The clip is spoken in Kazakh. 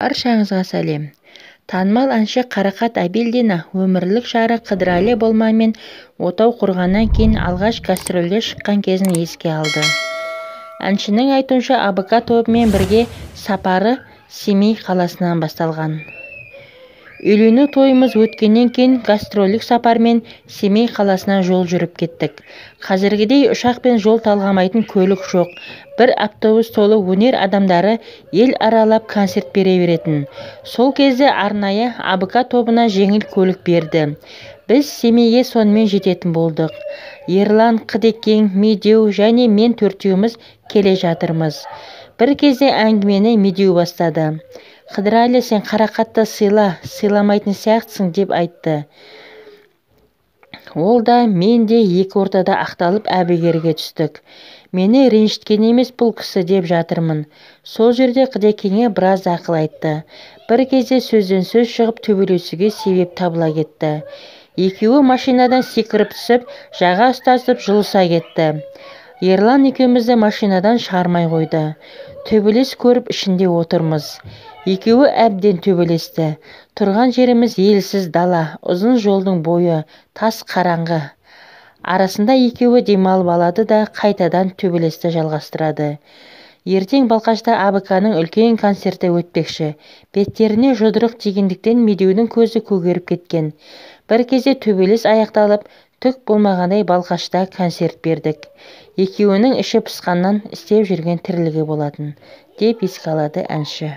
Баршаңызға сәлем. Танымал әнші Қарақат Әбілдина өмірлік жары Қыдырәлі Болманмен отау құрғаннан кейін алғаш гастрольге шыққан кезін еске алды. Әншінің айтуынша, АБК тобымен бірге сапары Семей қаласынан басталған. Үйлену тойымыз өткеннен кейін гастрольдік сапармен Семей қаласына жол жүріп кеттік. Қазіргідей ұшақпен жол талғамайтын көлік жоқ. Бір автобус толы өнер адамдары ел аралап концерт бере беретін. Сол кезде арнайы АБК тобына жеңіл көлік берді. Біз Семейге сонымен жететін болдық. Ерлан, Қыдекең, Медеу және мен төртеуміз келе жатырмыз. Бір кезде әңгімені Медеу бастады. Қыдырәлі, сен Қарақатты сыйла, сыйламайтын сияқтысың, деп айтты. Ол да, мен де екі ортада ақталып әбігерге түстік. Мені ренжіткен емес бұл кісі деп жатырмын. Сол жерде Қыдекеңе біраз ақыл айтты. Бір кезде сөзден сөз шығып төбелесуге себеп табыла кетті. Екеуі машинадан секіріп түсіп, жаға ұстасып жұлыса кетті. Ерлан екеумізді машинадан шығармай қойды. Төбелес көріп ішінде отырмыз. Екеуі әбден төбелесті. Тұрған жеріміз елсіз дала, ұзын жолдың бойы, тас қараңғы. Арасында екеуі демалып алады да қайтадан төбелесті жалғастырады. Ертең Балқашта АБК-ның үлкен концерті өтпекші. Беттеріне жұдырық тигендіктен Медеудің көзі көгеріп кеткен. Бір кезде төбелес аяқталып, түк болмағандай Балқашта концерт бердік. Екеуінің іші пысқаннан істеп жүрген тірлігі болатын, деп еске алады әнші.